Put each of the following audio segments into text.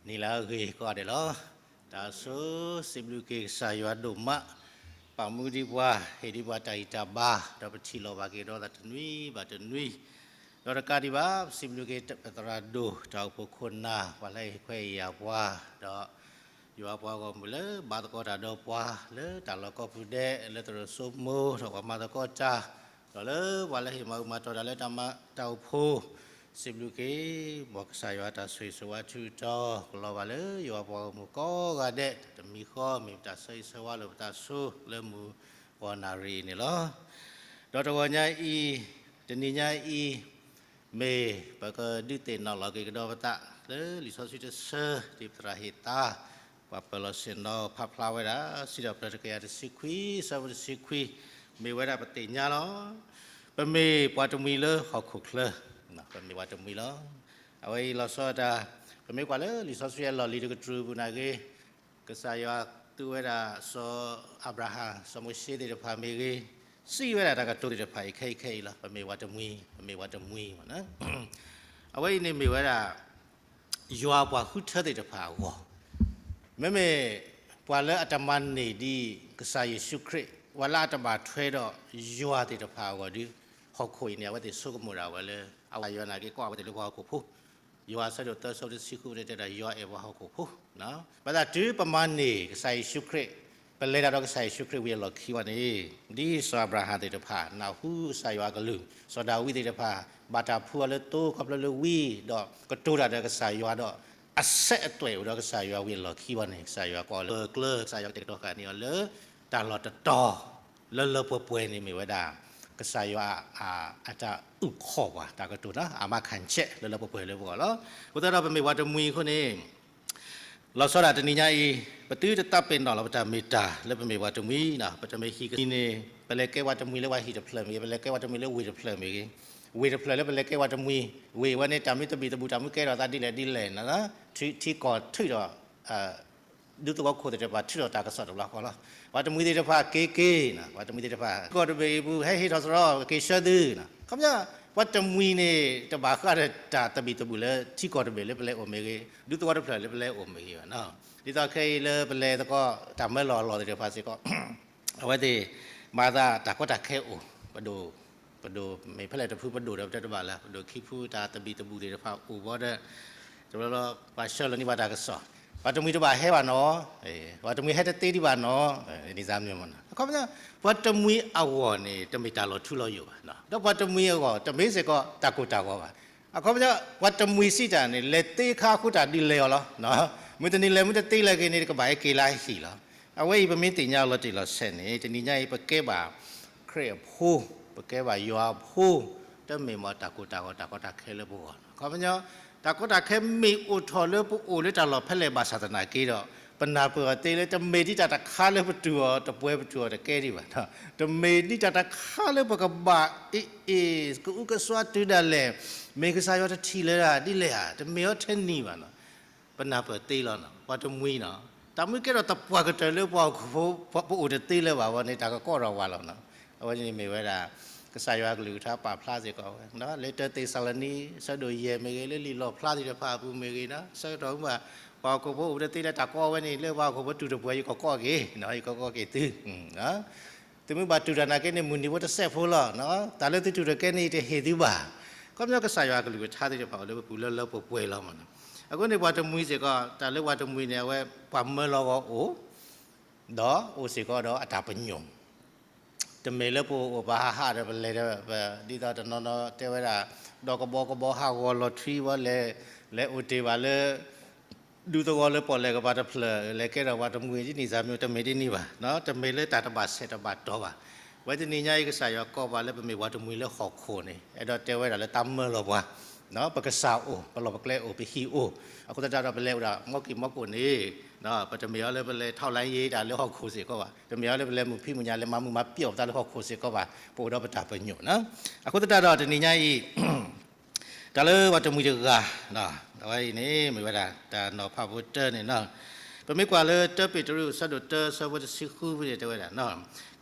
နံၤလၢအဂ့ၤကိးဂၤဒဲးလီၤ. တၢ်ဆိစံးဘျုးက့ၤကစၢ်ယွၤဒိၣ်မး, ပာ်မူဒံးပှၤ, ဟ့ၣ်ဒံးပှၤတၢ်ဂံၢ်တၢ်ဘါ, ဒီးပထံၣ်လိာ်ဘၣ်က့ၤဒီးသးတနွံဘၣ်တနွံ, ဒီးတကးဒံးဘၣ် ပစံးဘျုးက့ၤပသရၣ်ဒိၣ် တၢ်အိၣ်ဖှိၣ်ခိၣ်နၢ် ပှၤလၢဟ့ၣ်ခွဲးယာ်ပှၤ, ဒီး ယွၤပှၤဂီၢ်မုၢ်လၢဘါသကိးတၢ်ဒီးပှၤ လၢတၢ်လီၢ်ကိးပူၤဒဲး လၢသရိာ်စိမိၤ ဒီးပှၤမၤသကိးတၢ်, ဒီးလၢပှၤလၢဟ့ၣ်မၤအူမၤတီၢ်တၢ်လၢတၢ်မၤတၢ်အိၣ်ဖှိၣ်, စံးဘျုးက့ၤ မ်ကစၢ်ယွၤတၢ်ဆိၣ်ဂ့ၤဆိၣ်ဝါထုကဖၣ် ကလီၤဘၣ်လၢယွၤပှၤဂီၢ်မုၢ်ကိးဂၤဒဲး, တမံၤဃီမ့ၢ်ပတၢ်ဆၢဂ့ၤဆၢဝါလိာ်ပသးဆိလၢမုၢ်ဂီၤနၣ်ရံၣ်အံၤန့ၣ်လီၤ. ဒီးတဂီၤညါအံၤ, တနံၤညါအံၤ, မ့ၢ်ပကဒုးသ့ၣ်နီၣ်လီၤက့ၤကဒီးပသး လၢလံာ်စီဆှံတဆၢ ဒ်ပသရၣ်ဟ့ၣ်သါ, ပှၤပၢၤလီၢ်ဆ့ၣ်နီၤဖးဖျါဝဲဒၣ် စံးထီၣ်ပတြၢၤတကယၤတဆံခွံ အဆၢဖိတဆံခွံ, မ့ၢ်ဝဲဒၣ်ပသ့ၣ်ညါလီၤ. ပမ့ၢ်ပှၤတမှံၤလၢဟီၣ်ခိၣ်ချၢ, ပမ့ၢ်ပှၤတမှံၤလီၤ. အဝဲအံၤလီၤဆီဒၣ်တၢ်, ပမ့ၢ်ကွၢ်လၢလံာ်စီဆှံအလီၢ်လံၤတကတြူၢ်ပူၤနာ်က့ ကစၢ်ယွၤသူဝဲဒၣ်စီၤအၤဘြၤဟၣ် စီၤမိၤၡ့သ့ၣ်တဖၣ်မ့ၢ်ဂ့ၤ, စံးဝဲဒၣ်တၢ်ကတိၤသ့ၣ်တဖၣ်အံၤခဲအံၤခဲအံၤလီၤ. ပမ့ၢ်ပှၤတမှံၤ, ပမ့ၢ်ပှၤတမှံၤမ့ၢ်နီၤ. အဝဲအံၤန့ၣ်မ့ၢ်ဝဲဒၣ် ယွၤပှၤဃုထၢသ့ၣ်တဖၣ်အဂီၢ်, မ့မ့ၢ်ပှၤလၢအတမၤန့ၢ်ဒံးကစၢ်ယ့ၣ်ၡူးခရံာ်, ပှၤလၢအတဘၣ်ထွဲဒီးယွၤသ့ၣ်တဖၣ်အဂီၢ်ဒီး, ဟီၣ်ခိၣ်အံၤန့ၣ် အဝဲသ့ၣ်ဆိကမိၣ်ဒၣ်ဝဲလၢ အဝဲယွၤနာ်က့ ကိးဝဲသ့ၣ်လၢပှၤဟီၣ်ခိၣ်ဖိ ယိၤဟၣ်အဆၢဒိၣ်သၢ အဆၢဖိတဆံဃုန့ၣ်တဲဒၣ် ယွၤအဲၣ်ပှၤဟီၣ်ခိၣ်ဖိ, ဘၣ်ဆၣ်တုၤပမၤန့ၢ်ကစၢ်ယ့ၣ်ၡူးခရံာ်, ပလဲၤတၢ်ဒီးကစၢ်ယ့ၣ်ၡူးခရံာ်ဝံၤအလီၢ်ခံဘၣ်န့ၣ်, ဒ်စီၤအၤဘြၤဟၣ်သ့ၣ်တဖၣ် နၢ်ဟူကစၢ်ယွၤအကလုၢ်, စီၤဒၤဝံးသ့ၣ်တဖၣ် ဘၣ်တၢ်ဖှူအီၤလၢသိခီဖျိလၢဝံ, ဒီးကတိၤတၢ်ဒီးကစၢ်ယွၤဒီး အဆၢအသွဲၣ်အိၣ်ဒီးကစၢ်ယွၤဝံၤအလီၢ်ခံဘၣ်န့ၣ်, ကစၢ်ယွၤကိးလၢကျၢၤ, ကစၢ်ယွၤကတဲာ်ကတီၤဃာ်န့ၢ်အီၤလၢ တၢ်လီၢ်တတီၤ လၢလၢပှဲၤပှဲၤန့ၣ်မ့ၢ်ဝဲဒၣ် ကစၢ်ယွၤအတၢ်အုၣ်ခီၣ်ပှၤ တၢ်ကတိၤနီၤ အမၤခၣ်ဆဲး လၢလၢပှဲၤပှဲၤလၢပဂီၢ်လီၤ. အဃိသတးဒီး ပမ့ၢ်ပှၤတမှံၤအဃိန့ၣ် လီၤဆီဒၣ်တနံၤညါအံၤ ပသုတသးပ့ၤနီၣ်လီၤပတၢ်မ့ၢ်တၢ်လၢပမ့ၢ်ပှၤတမှံၤနီၤ, ပတမ့ၢ်ဟံၣ်ကသံန့ၣ် ပလဲၤကဲပှၤတမှံၤလၢပှၤဟံၣ်တဖျၢၣ်မ့ၢ်ဂ့ၤ, ပလဲၤကဲပှၤတမှံၤလၢဝ့ၢ်တဖျၢၣ်မ့ၢ်ဂ့ၤ, ဝ့ၢ်တဖျၢၣ်လၢပလဲၤကဲပှၤတမှံၤ, ဝ့ၢ်ဝဲန့ၣ် တၢ်မ့ၢ်တဘံၣ်တဘုၣ် တၢ်မ့ၢ်ကဲထီၣ်သးဒ်လဲၣ်ဒ်လဲၣ်နီၤ, ထံကီၢ်ထုးထီၣ် ဒူသဝီခိၣ်သ့ၣ်တဖၣ်ထုးထီၣ်တၢ်ကစီၣ်တဘျီဃီလီၤ. ပှၤတမှံၤသ့ၣ်တဖၣ်က့ၤက့ၤနီၤ, ပှၤတမှံၤသ့ၣ်တဖၣ် ထံကီၢ်တဘ့ၣ်အံၤပူၤ ဟဲဟ့ၣ်ထီၣ်သရီ ကက့ၤဆှၢသုနီၤ. ခီပညီ ပှၤတမှံၤန့ၣ် တဘၣ်ဃးဒီးတၢ်သဘံၣ်သဘုၣ်လၢထံကီၢ်တဘ့ၣ်လၢပလဲၤအိၣ်မ့ၢ်ဂ့ၤ, ဒူသဝီတဖျၢၣ်လၢပလဲၤအိၣ်မ့ၢ်ဂ့ၤဘၣ်နီၤ. ဒ်သိးခဲအံၤလၢပလဲၤသကိးတၢ်မၢလီၢ်အလီၢ်သ့ၣ်တဖၣ်စ့ၢ်ကီး အဝဲသ့ၣ်မၤသးတၢ်ကီတၢ်ခဲအိၣ်, ပဒိၣ် ပဒိၣ်မ့ၢ်ဖဲလဲၣ်တဖုပဒိၣ်ဒီးပတဲတဘၣ်လၢ ပဒိၣ်ခံဖုတၢ်သဘံၣ်သဘုၣ်သ့ၣ်တဖၣ်အိၣ်ဘၣ်ဒီး တဘျီဘျီ ပှၤဆှၢလီၤန့ၢ်ဘၣ်တၢ်ကစီၣ်, ပှၤတမှံၤတဘၣ်ဟဲဘၣ်နီၤ, ပှၤတမှံၤဟဲတသ့ဒံးဘၣ်နီၤ, န့ၣ်သးမ့ၢ်မ့ၢ်နီၤ. အခီပညီ ပှၤတမှံၤအဂီၢ်န့ၣ် တမ့ၢ်တၢ်လီၤထူလီၤယိာ်ဘၣ်, ဒီးပှၤတမှံၤအဂီၢ် တမ့ၢ်စ့ၢ်ကီးတၢ်ကိၢ်တၢ်ဂီၤဘၣ်. အခီပညီ ပှၤတမှံၤစံးတၢ်န့ၣ် လဲၤသ့ခါဃုာ်တၢ်ဒ်လဲၣ်အီၤလီၤ. မုၢ်တနံၤလဲၤမုၢ်တသ့လဲၤက့ၤန့ၣ် ကဘၣ်ဟဲက့ၤလၢဟံၣ်လီၤ. အဝဲအံၤပမ့ၢ်သ့ၣ်ညါအီၤလီၤတံၢ်လီၤဆဲးန့ၣ် တနံၤညါအံၤ ပကဲဘၣ်ခရံာ်အဖိ, ပကဲဘၣ်ယွၤအဖိ, တမ့ၢ်မ့ၢ်တၢ်ကိၢ်တၢ်ဂီၤ တၢ်ကီတၢ်ခဲလၢပဂီၢ်. အခီပညီ တၢ်ကီတၢ်ခဲမ့ၢ်အိၣ်ထီၣ်လၢပအိၣ်လၢတၢ်လီၢ်ဖဲလဲၣ်ဘၣ်ဆၣ်သနာ်က့ဒီး ပနၢ်ပၢၢ်အီၤသ့လၢ တမ့ၢ်ဒ်တၢ်တခါလၢပတူၢ်အီၤတပှဲၤပတူၢ်အီၤတကဲဒံးဘၣ်, တမ့ၢ်ဒ်တၢ်တခါလၢပကဘၣ်အ့ၣ်အ့ၣ် ကအုကစွါတုၤဒၣ်လဲာ်, မ့ၢ်ကစၢ်ယွၤတထံၣ်လၢၤဒၣ်ဒ်လဲၣ်ဧါ, တမ့ၢ်အီၤထဲန့ၣ်ဘၣ်နီၤ. ပနၢ်ပၢၢ်သ့လီၤနီၤ, ပှၤတမှံၤနီၤ, တၢ်မ့ၢ်ကဲထီၣ်သပှၢ်ကတၢၢ်လၢပှၤဟီၣ်ခိၣ်ဖိ ပအိၣ်တသ့လၢၤဘၣ်ဝဲန့ၣ် တၢ်ကကိးထီၣ်ဝဲလီၤနီၤ. အဝဲန့ၣ်မ့ၢ်ဝဲဒၣ် ကစၢ်ယွၤအကလုၢ်ကထါပာ်ဖျါစ့ၢ်ကီးဝဲ, လၢတၢသ့းစၤလနံ အဆၢဒိၣ်ယဲၢ်မ့ၢ်ဂ့ၤ, လၢလံာ်လီၣ်ဖျါသ့ၣ်တဖၣ်အပူၤမ့ၢ်ဂ့ၤနီၤ, ဆၢကတီၢ်မ့ၢ်ဘၣ် ပှၤဟီၣ်ခိၣ်ဖိအိၣ်တသ့လၢတၢ်ကီဝဲန့ၣ် လၢပှၤဟီၣ်ခိၣ်ဖိတူၢ်တပှဲၤ ယကကိးက့ၤနီၤ, ယကကိးက့ၤသု သုမ့ၢ်ဘၣ်တူၢ်တၢ်နာ်က့န့ၣ် မုၢ်နံၤဖိတစဲးဖိလီၤနီၤ, တၢ်လၢသုတူၢ်တကဲန့ၣ် ယတဟ့ၣ်သုဘၣ်. ခီပညီကစၢ်ယွၤအကလုၢ်ကထါသ့ၣ်တဖၣ်အိၣ်လၢပပူၤလၢလၢပှဲၤပှဲၤလီၤမးနီၤ. အဃိန့ၣ်ပှၤတမှံၤစ့ၢ်ကီး တၢ်လၢပှၤတမှံၤန့ၣ် အဝဲပှၤမၢလီၤဂီၤအိၣ်, ဒီးအိၣ်စ့ၢ်ကီးဒီးအတၢ်ပညိၣ် တမ့ၢ်လၢပအိၣ်ပဟးဟးဒီးပလဲၤဒီး ဒ်သိးတနီၤနီၤတဲဝဲဒၣ် ဒီးကဘီကဘီဟးဂီၤလီၤထွံဝဲလဲၣ်, လဲၤအိၣ်တ့ၢ်ဘၣ်လၢ ဒူသဝီလၢပီၣ်လဲၣ်ကပၤတဖျၢၣ် လဲၤကဲထီၣ်ပှၤတမှံၤဒ်န့ၣ်သးမ့ၢ် တမ့ၢ်ဒ်န့ၣ်ဘၣ်, တမ့ၢ်လၢတၢ်တဘၣ်ဆဲးတဘၣ်တီၤဘၣ်. ဝဲတနံၤညါအံၤ ကစၢ်ယွၤကိးပှၤလၢပမ့ၢ်ပှၤတမှံၤလၢဟီၣ်ခိၣ်န့ၣ် အဲၣ်ဒိးတဲဝဲဒၣ်လၢတၢ်မၢလီၤပှၤ, ပကစၢ်အိၣ်, ပလီၢ်ပကျဲအိၣ်, ပဟံၣ်အိၣ်, အဃိသတးဒီးပလဲၤအိၣ်ဒၣ် မီၢ်ကံၢ်မီၢ်ကိၣ်န့ၣ် ပတမ့ၢ်အီၤလၢပလဲၤထီၣ်လၢယံၤတၢ်လၢဟီၣ်ခိၣ်စ့ၢ်ကီးဘၣ်, တမ့ၢ်အီၤလၢပလဲၤမုာ်ဖံးမုာ်ညၣ် လဲၤမၤမုာ်မၤပျီၣ်ပသးလၢဟီၣ်ခိၣ်စ့ၢ်ကီးဘၣ်, ပအိၣ်ဒီးပတၢ်ပညိၣ်နီၤ. အဃိသတးဒီးတနံၤညါအံၤ တၢ်လၢပှၤတမှံၤတဂၤ, အဝဲအံၤန့ၣ် မ့ၢ်ဝဲဒၣ်တၢ်နီၤဖးဖိတၢန့ၣ်နီၤ. ပမ့ၢ်ကွၢ်လၢတၢပ့းတရူး အဆၢဒိၣ်တၢ အဆၢဖိတဆံဃုဖဲန့ၣ် တဲဝဲဒၣ်,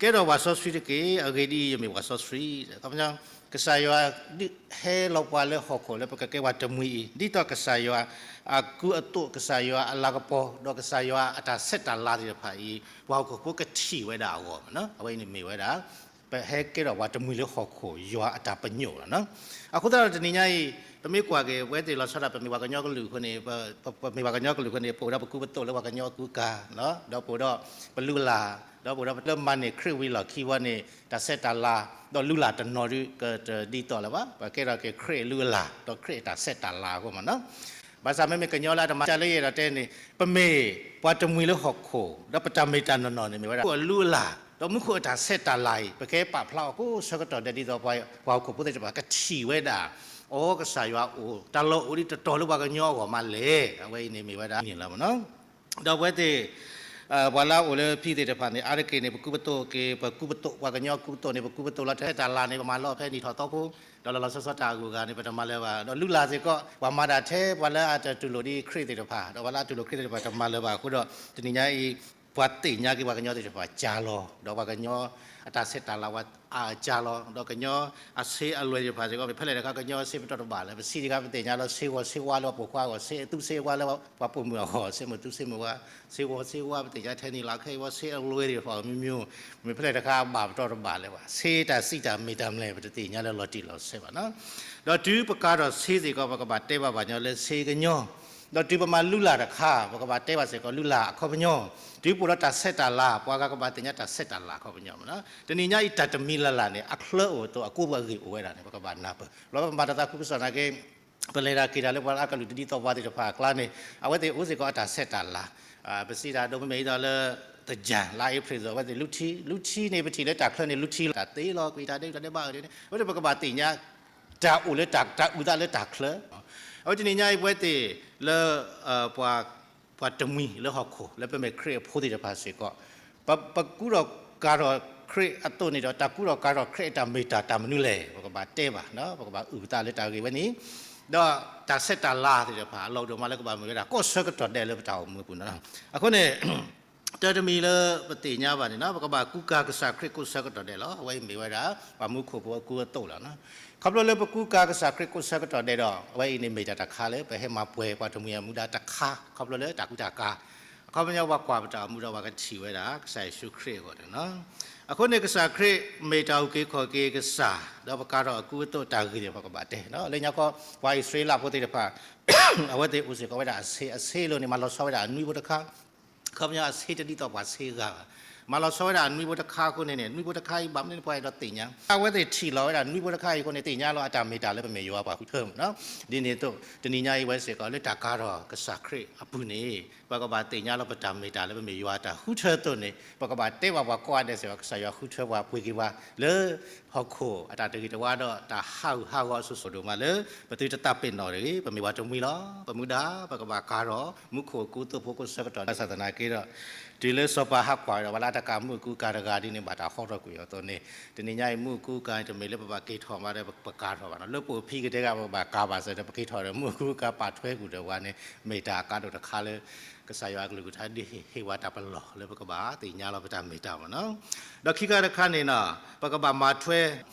ကဲထီၣ်ပှၤစီဆှံတက့ၢ်, အဂ့ၢ်ဒ်အံၤ ယမ့ၢ်ပှၤစီဆှံ. အခီပညီ ကစၢ်ယွၤဒုးဟဲလီၤပှၤလၢဟီၣ်ခိၣ်လၢပကကဲပှၤတမှံၤအံၤ ဒ်သိးကစၢ်ယွၤအကူအသိး ကစၢ်ယွၤအလၤကပီၤ ဒီးကစၢ်ယွၤအတၢ်ဆဲးတၢ်လၤသ့ၣ်တဖၣ်အံၤ ပှၤဟီၣ်ခိၣ်ဖိကထံၣ်ဝဲဒၣ်အဂီၢ်မ့ၢ်နီၤ. အဝဲအံၤန့ၣ်မ့ၢ်ဝဲဒၣ် ပဟဲကဲထီၣ်ပှၤတမှံၤလၢဟီၣ်ခိၣ် ယွၤအတၢ်ပညိၣ်လီၤနီၤ. အဃိသတးဒီးတနံၤညါအံၤ ပမ့ၢ်ကွၢ်က့ၤ ပဝဲသ့ၣ်လီၤဆီဒၣ် ပမ့ၢ်ပှၤကညီကလုာ်အဃိန့ၣ် ပမ့ၢ်ပှၤကညီကလုာ်အဃိန့ၣ် ပအိၣ်ဒီးပကူပသိးလၢပှၤကညီအကူအကၤ ဒီးပအိၣ်ဒီးပလုၢ်လၢ် ဒီးပအိၣ်ဒီးလၢမၤန့ၢ်ခရံာ်ဝံၤလီၢ်ခံဝံၤန့ၣ် တၢ်ဆဲးတၢ်လၤ ဒီးလုၢ်လၢ်တနီၤဒုး ကတဒ်သိးလၢၤဘၣ်. ပကဲထီၣ်က့ၤခရံာ်အလုၢ်အလၢ် ဒီးခရံာ်အတၢ်ဆဲးတၢ်လၤအဃိမ့ၢ်နီၤ. ဘၣ်ဆၣ်မ့မ့ၢ်ကညီလၢအတမၤစၢၤလၢယအဲၣ်ဒိးတဲန့ၣ် ပမ့ၢ်ပှၤတမှံၤလၢဟီၣ်ခိၣ် ဒီးပတၢ်မ့ၢ်တၢ်နီၢ်နီၢ်န့ၣ်မ့ၢ်ဝဲဒၣ် မူခိၣ်အလုၢ်အလၢ် ဒီးမူခိၣ်အတၢ်ဆဲးတၢ်လၤအံၤ ပကဲပာ်ဖျါအီၤကိးဆၢကတီၢ်ဒဲး ဒ်သိးပှၤဟီၣ်ခိၣ်ဖိသ့ၣ်တဖၣ် ကထံၣ်ဝဲဒၣ် အိ ကစၢ်ယွၤအိၣ် တၢ်လီၢ်အိၣ်ဒံးတတီၤလၢပှၤကညီအဂီၢ်မးလဲၣ်. အဝဲအံၤန့ၣ်မ့ၢ်ဝဲဒၣ်န့ၣ်လီၤမ့ၢ်နီၤ. ဒီးပဝဲသ့ၣ် ပှၤလၢအအိၣ်လၢဖံသ့ၣ်တဖၣ်န့ၣ် အါတက့ၢ်န့ၣ် ပကူပသိးက့ၤ ပကူပသိး ပှၤကညီကူပသိးန့ၣ် ပကူပသိးလီၤထဲတၢ်လၤန့ၣ် ပမၤလီၤဖဲနံၣ်ထီၣ်သီဖိ ဒီးလီၤလီၤဆီဆီတၢ်အဂုၤအဂၤန့ၣ် ပတမၤလၢၤဘၣ်. ဒီးလုၢ်လၢ်စ့ၢ်ကီး ပှၤမၤဒၣ်ထဲပှၤလၢအတတူၢ်လိာ်ဒံးခရံာ်သ့ၣ်တဖၣ် ဒီးပှၤလၢအတူၢ်လိာ်ခရံာ်သ့ၣ်တဖၣ် တမၤလၢၤဘၣ်အဃိဒီး တနံၤညါအံၤ ပှၤသ့ၣ်ညါက့ၤပှၤကညီသ့ၣ်တဖၣ်ကၢ်လီၤ ဒီးပှၤကညီအတၢ်ဆဲးတၢ်လၤဝဲအါကၢ်လီၤ ဒီးကညီအဆ့အလွဲၢ်သ့ၣ်တဖၣ်စ့ၢ်ကီး မ့ၢ်ဖဲလဲၣ်တခါ ကညီအဆ့ပတီၢ်တဘၣ်လၢၤ ပစံးတခါ ပသ့ၣ်ညါလီၤ ဆ့ဂီၤဆ့ဝါလၢပှၤပိာ်ခွါအဂီၢ် ဆ့အသူဆ့အဝါလၢပှၤပိာ်မုၣ်အဂီၢ် ဆ့မုၢ်သူဆ့မုၢ်ဝါ ဆ့ဂီၤဆ့ဝါ ပသ့ၣ်ညါထဲန့ၣ်လီၤ ခဲအံၤဝဲဆ့အလွဲၢ်သ့ၣ်တဖၣ် မ့ၢ်မ့ၢ် မ့ၢ်ဖဲလဲၣ်တခါ ဘၣ်ပတီၢ်တဘၣ်လၢၤဘၣ် ဆ့တၢ်စံးတၢ်မ့ၢ်တၢ်မျၢ် ပတသ့ၣ်ညါလၢလီၤတံၢ်လီၤဆဲးဘၣ်နီၤ. ဒီးတုၤပကၢ်ထီၣ်ဆ့စ့ၢ်ကီး ပကဘၣ်တဲဘၣ်ပှၤကညီလၢဆ့ကညီ ဒီးတုၤပမၤလုၢ်လၢ်တခါ ပကဘၣ်တဲဘၣ်စ့ၢ်ကီးလုၢ်လၢ်အခီပညီ, တုၤပအိၣ်ဒီးတၢ်ဆဲးတၢ်လၤ ပှၤဂၤကဘၣ်သ့ၣ်ညါတၢ်ဆဲးတၢ်လၤအခီပညီမ့ၢ်နီၤ. တနံၤညါအံၤတၢ်တမံၤလၢ်လၢ်န့ၣ် အချၢအိၣ်အသိး အကိးပှၤဂ့ၢ်အိၣ်ဝဲဒၣ်န့ၣ် ပကဘၣ်နၢ်ပၢၢ်, လီၤပမၤတၢ်သးခုကစီၣ်နာ်က့ ပလဲၤတၢ်က့ၤတၢ်လၢပှၤလၢအကလုာ်တဒ်သိးပှၤသ့ၣ်တဖၣ်အကျါန့ၣ် အဝဲသ့ၣ်အိၣ်စ့ၢ်ကီးအတၢ်ဆဲးတၢ်လၤ, ပစံးတၢ်ဒိးမ့ၢ်အံၤဒီးလၢ သၢၣ် လါအ့ဖြ့ၣ်အသိး အဝဲသ့ၣ်လူထံ, လူထံန့ၣ် ပထံၣ်လၢတၢ်ချၢန့ၣ် လူထံလီၤ တၢ်သ့လီၤ ကွံာ်တၢ်ဒဲး တၢ်ဒဲးဘးအၢန့ၣ် အဝဲသ့ၣ်ပကဘၣ်သ့ၣ်ညါ တၢ်အိၣ်လၢတၢ်အုၣ်သးလၢတၢ်ချၢ, အဝဲတနံၤညါအံၤပဝဲသ့ၣ်လၢ ပှၤတမှံၤလၢဟီၣ်ခိၣ် လၢပမ့ၢ်ခရံာ်အဖိသ့ၣ်တဖၣ်စ့ၢ်ကီး, ပကူထီၣ်ကၤထီၣ်ခရံာ်အသိးန့ၣ်ဒီး တၢ်ကူထီၣ်ကၤထီၣ်ခရံာ်အတၢ်မ့ၢ်တၢ်တၢ်မနုၤလဲၣ် ပကဘၣ်တဲဘၣ်, ပကဘၣ်အုၣ်သးလၢတၢ်ဂ့ၢ်ဝဲန့ၣ်, ဒီးတၢ်ဆဲးတၢ်လၤသ့ၣ်တဖၣ် အလီၢ်ဒိၣ်မးလၢကဘၣ်မ့ၢ်ဝဲဒၣ် ကိးဆၢကတီၢ်ဒဲးလၢပတၢ်အိၣ်မူအပူၤန့ၣ်လီၤ. အဃိန့ၣ် တၢ်တမံၤလၢပသ့ၣ်ညါဘၣ်န့ၣ် ပကဘၣ်ကူကၤကစၢ်ခရံာ်ကိးဆၢကတီၢ်ဒဲးလီၤ. အဝဲအံၤမ့ၢ်ဝဲဒၣ် ပှၤမူခိၣ်ဖိအကူအသိးလီၤ. ခီဖျိလၢပကူကၤကစၢ်ခရံာ်ကိးဆၢကတီၢ်ဒဲးဒီး အဝဲအံၤန့ၣ်မ့ၢ်တၢ်တခါလၢ ပဟဲမၤပှဲၤပှၤတမှံၤအမူဒါတခါ ခီဖျိလၢတၢ်ကူတၢ်ကၤ, အခီပညီပှၤကွၢ်ပတၢ်အိၣ်မူဒီးပှၤကထံၣ်ဝဲဒၣ် ကစၢ်ယ့ၣ်ၡူးခရံာ်အဂီၢ်န့ၣ်လီၤ. အဃိန့ၣ်ကစၢ်ခရံာ်မ့ၢ်တၢ်အုၣ်က့ၤခီၣ်က့ၤကစၢ်, ဒီးပကၤထီၣ်အကူအသိးတၢ်ဂ့ၢ်သ့ၣ်တဖၣ် ပကဘၣ်တဲလီၤ. လၢညါခီ ပှၤအံၣ်စရ့လးဖိသ့ၣ်တဖၣ် အဝဲသ့ၣ်အိၣ်စ့ၢ်ကီးဝဲဒၣ်အဆ့, အဆ့လိၤန့ၣ် မၤလီၤဆီဝဲဒၣ်အနွံဖိတခါ, အခီပညီအဆ့တဒ်သိးပှၤဆ့ဂၤဘၣ်, မၤလီၤဆီဝဲဒၣ်အနွံဖိတခါအဃိန့ၣ်န့ၣ် နွံဖိတခါအံၤဘၣ်မနုၤပှၤအဲၣ်ဒိးသ့ၣ်ညါ, အဝဲသ့ၣ်ထံၣ်လီၤဝဲဒၣ်နွံဖိတခါအံၤအဃိန့ၣ် သ့ၣ်ညါလီၤအတၢ်မ့ၢ်တၢ်လၢပမ့ၢ်ယွၤပှၤဃုထၢမ့ၢ်နီၤ. ဒ်န့ၣ်အသိး တနံၤညါအံၤဝဲစ့ၢ်ကီး လၢတၢ်ကၤထီၣ်ကစၢ်ခရံာ်အပူၤန့ၣ် ပကဘၣ်သ့ၣ်ညါလီၤပတၢ်မ့ၢ်တၢ်လၢပမ့ၢ်ယွၤတၢ်ဃုထၢအသိးန့ၣ် ပကဘၣ်တဲဘၣ်ပှၤကိးဂၤဒဲးစ့ၢ်ကီး ကစၢ်ယွၤဃုထၢပှၤပှ့ၤက့ၤပှၤလၢ ဟီၣ်ခိၣ်အတၢ်တဂ့ၤတဝါဒီး တၢ်ဟးဂူာ်ဟးဂီၤအစိၤစိၤဒိၣ်မးလၢ ပသုတသးပ့ၤနီၣ်တဂ့ၤ, ပမ့ၢ်ပှၤတမှံၤလီၤ. ပမူဒါ ပကဘၣ်ကၤထီၣ် မူခိၣ်အကူအသိးဖိကိးဆၢကတီၢ် ဘၣ်ဆၣ်သနာ်က့ဒီး တုၤလၢစီၤပၤဟးကွၢ်ဒီး ပှၤလၢအတကၤမူးအကူအကၤတဂၤဒ်န့ၣ် ဘၣ်တၢ်ဟီထီၣ်ကွံာ်အီၤအသိးန့ၣ် တနံၤညါအံၤ မူးအကူအကၤန့ၣ် တမ့ၢ်လၢပဘၣ်က့ၤထီၣ်မးဒီး ပကၤထီၣ်ဘၣ်နီၤ. လၢပအိၣ်ဖံးကတၢၢ်တဂၤ ပဘၣ်ကၤဘၣ်စ့ၢ်ဒီး ပက့ၤထီၣ်ဒီး မူးအကူအကၤပာ်ထွဲကွံာ်ဒီးပှၤန့ၣ် မ့ၢ်တၢ်အကါဒိၣ်တခါလၢ ကစၢ်ယွၤအကလုၢ်ကထါဒုးဟ့ၣ်ဟ့ၣ်ဝဲတၢ်ပလီၢ် လၢပကဘၣ်သ့ၣ်ညါလီၤပတၢ်မ့ၢ်တၢ်မ့ၢ်နီၤ. ဒီးခံခါတခါန့ၣ်နီၤ ပကဘၣ်မၤထွဲ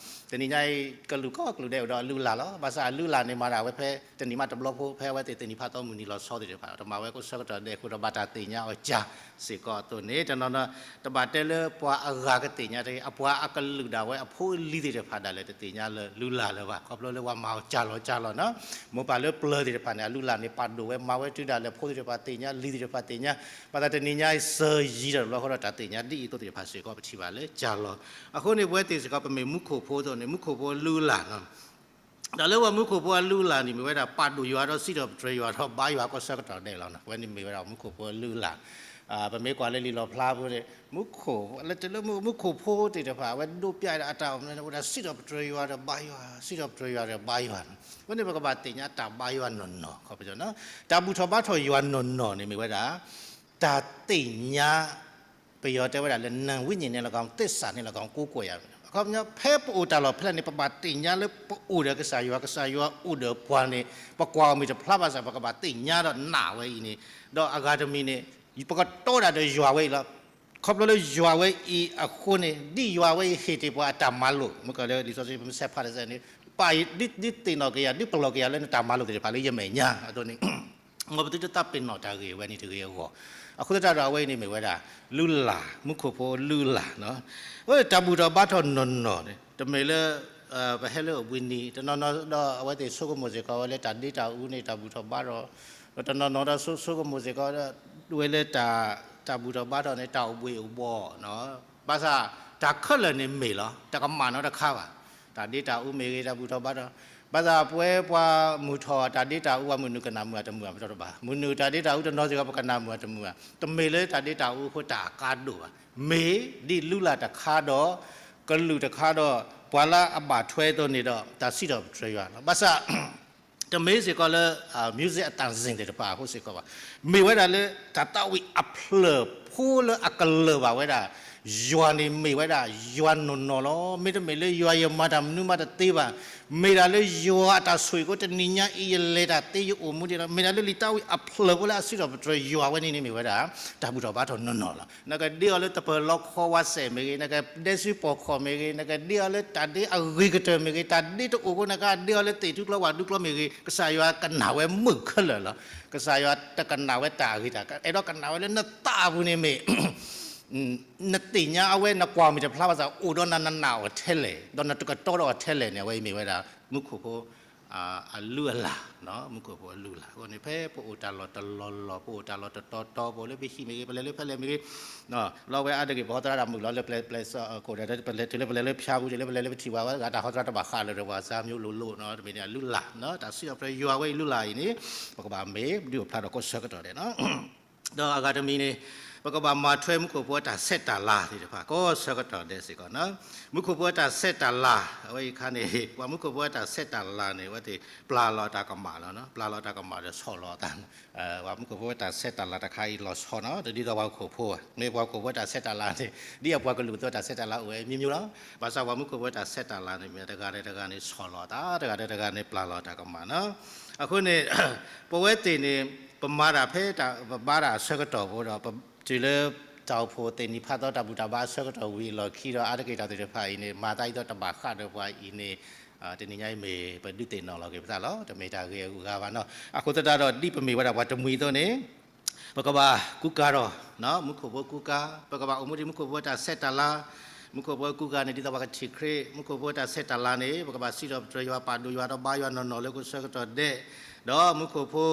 တနံၤညါအံၤ ကလုာ်ကိးကလုာ်ဒဲးအိၣ်ဒီးအလုၢ်အလၢ်လီၤ. ဘၣ်ဆၣ်အလုၢ်အလၢ်န့ၣ် မၤဒၣ်ဝဲဖဲတနံၣ်မးတဘျီဖိ ဖဲအဝဲသ့ၣ်သ့ၣ်နံၣ်ဖးသီမုၢ်နံၤလီၤဆီသ့ၣ်တဖၣ် တမၤဝဲကိးဆၢကတီၢ်ဒဲးအဃိဒီး ဘၣ်တၢ်သ့ၣ်ညါအီၤကၢ်စ့ၢ်ကီးအသိးန့ၣ် တနီၤနီၤ တဘၣ်တဲလၢပှၤအဂၤကသ့ၣ်ညါတဂ့ၤ, အပှၤအကလုာ်ဒၣ်ဝဲအဖိအလံၤသ့ၣ်တဖၣ်ဒၣ်လဲာ် တသ့ၣ်ညါလၢလုၢ်လၢ်လၢၤဘၣ်. ခီဖျိလၢပှၤမၤအီၤကၢ်လီၤကၢ်လီၤနီၤ. မိၢ်ပၢ်လၢပျၢၤသ့ၣ်တဖၣ်န့ၣ် အလုၢ်အလၢ်န့ၣ် ပာ်ဒိၣ်ဝဲ မၤဝဲတုၤဒၣ်လဲာ် ဖိသ့ၣ်တဖၣ်သ့ၣ်ညါ လံၤသ့ၣ်တဖၣ်သ့ၣ်ညါ, ဘၣ်ဆၣ်တနံၤညါအံၤ စၢၤယံၤတဘျီဃီဒီး တၢ်သ့ၣ်ညါဒ်အံၤအသိးသ့ၣ်တဖၣ်စ့ၢ်ကီး ပထံၣ်ဘၣ်လၢကၢ်လီၤ. အဃိန့ၣ် ပဝဲသ့ၣ်စ့ၢ်ကီး ပမ့ၢ်မူခိၣ်ဖိအသိးန့ၣ် မူခိၣ်ဖိအလုၢ်အလၢ်နီၤ တၢ်လၢပှၤမူခိၣ်ဖိအလုၢ်အလၢ်န့ၣ် မ့ၢ်ဝဲဒၣ် ပာ်ဒိၣ်ယွၤဒီး စံးထီၣ်ပတြၢၤယွၤဒီး ဘါယွၤကိးဆၢကတီၢ်ဒဲးလီၤ. အဝဲန့ၣ်မ့ၢ်ဝဲဒၣ်မူခိၣ်ဖိအလုၢ်အလၢ်. ပမ့ၢ်ကွၢ်လၢလံာ်လီၣ်ဖျါဖိန့ၣ် မူခိၣ် လၢတလၢမူခိၣ်ဖိသ့ၣ်တဖၣ် အဝဲဒိးပျဲဒၣ်အတၢ်အိၣ်မူန့ၣ် အိၣ်ဒၣ်စံးထီၣ်ပတြၢၤယွၤဒီး ဘါယွၤ, စံးထီၣ်ပတြၢၤယွၤဒီး ဘါယွၤ. အဃိန့ၣ် ပကဘၣ်သ့ၣ်ညါတၢ်ဘါယွၤနီၢ်နီၢ် ခီပညီနီၤ. တၢ်ဘူၣ်ထီၣ်ဘါထီၣ်ယွၤနီၢ်နီၢ်န့ၣ် မ့ၢ်ဝဲဒၣ် တၢ်သ့ၣ်ညါ ပယီၤတဲဝဲဒၣ်လၢ နာမ်ဝိညာဉ်န့ၣ်လီၤကီး သစ္စာန့ၣ်လီၤကီး ကိုးကွယ်ရမယ်. အခီပညီ ဖဲပအိၣ်တၢ်လီၢ်ဖဲလဲၣ်န့ၣ် ပဘၣ်သ့ၣ်ညါလၢပအိၣ်ဒီးကစၢ်ယွၤ ကစၢ်ယွၤအိၣ်ဒီးပှၤန့ၣ် ပကွၢ်အီၤမ့ၢ်တဖျါဘၣ်ဆၣ် ပကဘၣ်သ့ၣ်ညါဒီးနာ်ဝဲအံၤန့ၣ် ဒီးအဂၤတမံၤန့ၣ် ပကတီဒၣ်ဒီးယွၤဝဲအံၤလီၤ. ခီဖျိလၢယွၤဝဲအံၤအဃိန့ၣ် ဒ်ယွၤဝဲအံၤဟ့ၣ်တ့ၢ်ပှၤအတၢ်မၤလိာ် မ့ၢ်ကီးလၢလံာ်စီဆှံပမ့ၢ်ဆဲးဖးတစဲးန့ၣ် ပာ်ဒ်သ့ၣ်နီၣ်က့ၤယၤ ဒ်ပလီၢ်က့ၤယၤလၢနတၢ်မၤလိာ်သ့ၣ်တဖၣ်လၢယမဲာ်ညါအသိးန့ၣ် မ်ပသုတသးပ့ၤနီၣ်တၢ်ဂ့ၢ်ဝဲန့ၣ်တဂ့ၤအဂီၢ်. အဃိသတးဒီးအဝဲအံၤန့ၣ်မ့ၢ်ဝဲဒၣ် လုၢ်လၢ် မူခိၣ်ဖိလုၢ်လၢ်, အဝဲတၢ်ဘူၣ်ထီၣ်ဘါထီၣ်နီၢ်နီၢ်န့ၣ် တမ့ၢ်လၢ ပဟဲလၢအိၣ်ဘှံးနံၤ တနီၤနီၤဒီးအဝဲသ့ၣ်ဆိကမိၣ်စ့ၢ်ကီးဝဲလၢတၢ်ဒ့တၢ်အူန့ၣ် တၢ်ဘူၣ်ထီၣ်ဘါထီၣ်, ဒီးတနီၤနီၤဒီးဆိကမိၣ်စ့ၢ်ကီး ဝဲလၢ တၢ်ဘူၣ်ထီၣ်ဘါထီၣ်န့ၣ် တၢ်အိၣ်ဘှံးအိၣ်ဘှီၣ်, ဘၣ်ဆၣ် တၢ်ခဲလၢာ်န့ၣ်မ့ၢ်လီၤ တကမၣ်နီတခါဘၣ်. တၢ်ဒ့တၢ်အူမ့ၢ်ဂ့ၤ တၢ်ဘူၣ်ထီၣ်ဘါထီၣ်, ဘၣ်ဆၣ်ပဝဲပှၤမုၢ်ထီၣ်တၢ်ဒ့တၢ်အူ ပှၤမုၢ်နုာ်ကနၣ်မုာ်တမုာ်ဘၣ် ပတီၢ်တဘၣ် မုၢ်နုာ်တၢ်ဒ့တၢ်အူတနီၤစ့ၢ်ကီး ပကနၣ်မုာ်တမုာ်ဘၣ်. တမ့ၢ်လၢတၢ်ဒ့တၢ်အူအဃိတၢ်အကါဒိၣ်ဘၣ်. မ့ၢ်ဒ်လုၢ်လၢ်တခါဒီး ကလုာ်တခါဒီး ပှၤလၢအဘၣ်ထွဲအသိးန့ၣ်ဒီး တၢ်စံးထီၣ်ပတြၢၤယွၤလီၤ. ဘၣ်ဆၣ် တမ့ၢ်စ့ၢ်ကီးလၢ music အတၢ်စ့ၣ်သ့ၣ်တဖၣ်အဃိစ့ၢ်ကီးဘၣ်. မ့ၢ်ဝဲဒၣ်လၢတၢ်သးဝံၣ်အဖျၢၣ်ဖိလၢအကလၢၢ်ဘၣ်ဝဲဒၣ် ယွၤန့ၣ်မ့ၢ်ဝဲဒၣ် ယွၤနီၢ်နီၢ်လီၤ. မ့တမ့ၢ်လၢယွၤယမၤတၢ်မနုၤမးတသ့ဘၣ်. မ့ၢ်ဒၣ်လၢယွၤအတၢ်ဆိၣ်ဂ့ၤအဃိ တနံၤညါအံၤ ယလဲၤတၢ်သ့ယအိၣ်မူဒံးလီၤ. မ့ၢ်ဒၣ်လၢလံာ်သးဝံၣ်အဖျၢၣ်ဖိလၢအစံးထီၣ်ပတြၢၤယွၤဝဲန့ၣ်န့ၣ်မ့ၢ်ဝဲဒၣ် တၢ်ဘူၣ်ထီၣ်ဘါထီၣ်နီၢ်နီၢ်လီၤ. နကဒ့အီၤလၢတပၢၤလီခီဝါစဲးမ့ၢ်ဂ့ၤ, နကဒဲစုပီၢ်ခီၣ်မ့ၢ်ဂ့ၤ, နကဒ့အီၤလၢတၢ်ဒ့အဂ့ၤကတၢၢ်မ့ၢ်ဂ့ၤ, တၢ်ဒ့တအိၣ်အဃိ နကဒ့အီၤလၢသ့ၣ်ထူကျိဝၣ်ဒူကျိမ့ၢ်ဂ့ၤ, ကစၢ်ယွၤကနၣ်ဝဲမုာ်ခဲလၢာ်လီၤ. ကစၢ်ယွၤတကနၣ်ဝဲတၢ်အဂ့ၤတၢ်, အဲၣ်ဒိးကနၣ်ဝဲလၢနသးအပူၤန့ၣ်မ့ၢ် နသ့ၣ်ညါအဝဲ နကွၢ်မ့ၢ်တဖျါဘၣ်ဆၣ် အိၣ်ဒီးနၤ နနာ်အီၤထဲလဲၣ်, ဒီးနတကတီဒီးအီၤထဲလဲၣ်န့ၣ် အဝဲအံၤမ့ၢ်ဝဲဒၣ် မူခိၣ်ဖိ အလုၢ်အလၢ်, မူခိၣ်ဖိအလုၢ်အလၢ်. အဃိန့ၣ် ဖဲပအိၣ်တၢ်လီၢ်တလီၢ်လီၢ်, ပအိၣ်တၢ်လီၢ်တတီၤတီၤ, ပအိၣ်လၢပဟံၣ်မ့ၢ်ဂ့ၤ, ပလဲၤလၢဖဲလဲၣ်မ့ၢ်ဂ့ၤ, လီၤဝဲအါတက့ၢ် ပဟီသရၣ်တၢ်မုာ်လီၤလၢပျဲၢ်ပျဲၢ်စီၤကိၣ်ဒီး ပလဲၤတုၤလၢပလဲၤလၢဖၠါပူၤ တုၤလၢပလဲၤလၢပထံၣ်ဝဲ တၢ်ဟီသရၣ်တဘၣ်ဃးလၢၤဒီးပှၤစၢ်မျိုးလိၤလိၤ, တမ့ၢ်န့ၣ်အလုၢ်အလၢ်, တၢ်စံးထီၣ်ပတြၢၤယွၤဝဲအံၤလုၢ်အလၢ်အံၤန့ၣ် ပကဘၣ်မ့ၢ်ဒုးအိၣ်ဖျါထီၣ်ကိးဆၢကတီၢ်ဒဲး ဒီးအဂၤတမံၤန့ၣ် ပကဘၣ်မၤထွဲမူခိၣ်ဖိအတၢ်ဆဲးတၢ်လၤသ့ၣ်တဖၣ် ကိးဆၢကတီၢ်ဒဲးစ့ၢ်ကီး. မူခိၣ်ဖိအတၢ်ဆဲးတၢ်လၤ အဝဲအံၤအခါန့ၣ် ပှၤမူခိၣ်ဖိအတၢ်ဆဲးတၢ်လၤန့ၣ် အဝဲသ့ၣ်ပျၢ်လီၤတၢ်ကမၣ်လီၤ. ပျၢ်လီၤတၢ်ကမၣ်ဒီးဆီၣ်လီၤအသး, ပှၤမူခိၣ်ဖိအတၢ်ဆဲးတၢ်လၤတခါအံၤလီၤဆီနီၤ တဒ်သိးပှၤဟီၣ်ခိၣ်ဖိဘၣ်. မ့ၢ်ပှၤဟီၣ်ခိၣ်ဖိအတၢ်ဆဲးတၢ်လၤန့ၣ် ဒ်အပှၤကလုာ်အသိးတၢ်ဆဲးတၢ်လၤအိၣ်ဝဲမျိုးမျိုးလီၤ. ဘၣ်ဆၣ်ပှၤမူခိၣ်ဖိအတၢ်ဆဲးတၢ်လၤန့ၣ် မ့ၢ်တဂၤဒီးတဂၤန့ၣ် ဆီၣ်လီၤအသး, တဂၤဒီးတဂၤန့ၣ် ပျၢ်လီၤတၢ်ကမၣ်နီၤ. အဃိန့ၣ် ပဝဲသ့ၣ်န့ၣ် ပမၤတၢ်ဖဲတၢ် ပဘါတၢ်အဆၢကတီၢ်ဖိဒီး တုၤလၢ တၢ်အိၣ်ဖှိၣ်သ့ၣ်နံၤဖးသီတၢ်ဘူၣ်တၢ်ဘါအဆၢကတီၢ်ဝံၤအလီၢ်ခံဒီး အါတက့ၢ်တၢ်သ့ၣ်တဖၣ်အံၤန့ၣ် မၤသးဒ်သိးတဘၣ်ဃးဒီးပှၤအံၤန့ၣ် တနံၤညါအံၤမ့ၢ်ပဒုးသ့ၣ်နီၣ်လီၤက့ၤပသးလီၤ. တမ့ၢ်တၢ်ဂ့ၤအဂၤဘၣ်နီၤ. အဃိသတးဒီး ဒ်ပမ့ၢ်ဝဲဒၣ်ပှၤတမှံၤအသိးန့ၣ် ပကဘၣ်ကူကၤဒီး မူခိၣ်ဖိကူကၤ, ပကဘၣ်အိၣ်မူဒ်မူခိၣ်ဖိတၢ်ဆဲးတၢ်လၤ, မူခိၣ်ဖိကူကၤန့ၣ် ဒ်သိးပှၤကထံၣ်ခရံာ်, မူခိၣ်ဖိတၢ်ဆဲးတၢ်လၤန့ၣ် ပကဘၣ်စံးထီၣ်ပတြၢၤယွၤ ပာ်ဒိၣ်ယွၤဒီးဘါယွၤနီၢ်နီၢ်လၢကိးဆၢကတီၢ်ဒဲး, ဒီးမူခိၣ်ဖိ